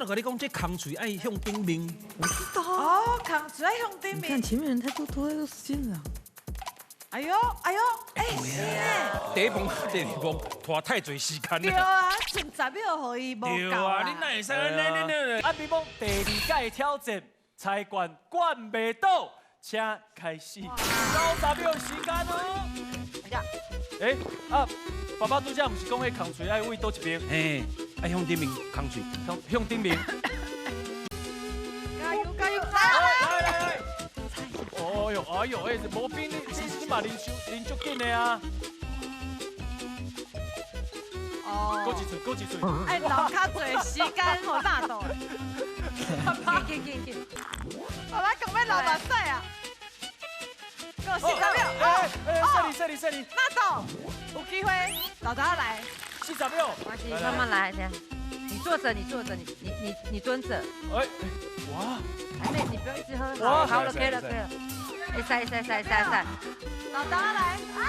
我共你講，這空喙愛向頂面。我知道。哦，空喙愛向頂面。你看前面人太多，拖太多時間了。哎呦，哎呦，哎，是呢。第一棒、第二棒拖太濟時間。對啊，剩10秒予伊無夠啊。你哪會使按呢呢？啊，比講第二屆挑戰，猜拳灌袂倒，請開始。90秒時間哦。哎，啊，爸爸拄才毋是講彼空喙愛對佗一邊？嘿，愛向頂面空喙，向頂面。加油加油！來來來來。哎呦哎呦，哎，無比你你嘛啉傷啉足緊的啊！哦。閣一喙，閣一喙。愛留較濟時間予納豆。緊緊緊。爸爸講欲流目屎啊！夠40秒。哎哎，犀利犀利犀利。納豆有機會，豆豆來。40秒。沒關係，慢慢來，這樣。你坐著，你坐著，你蹲著。哎，哇！還沒，你不要一直喝。好，好了，可以了，可以了。會使，會使，會使，會使。豆豆來。啊！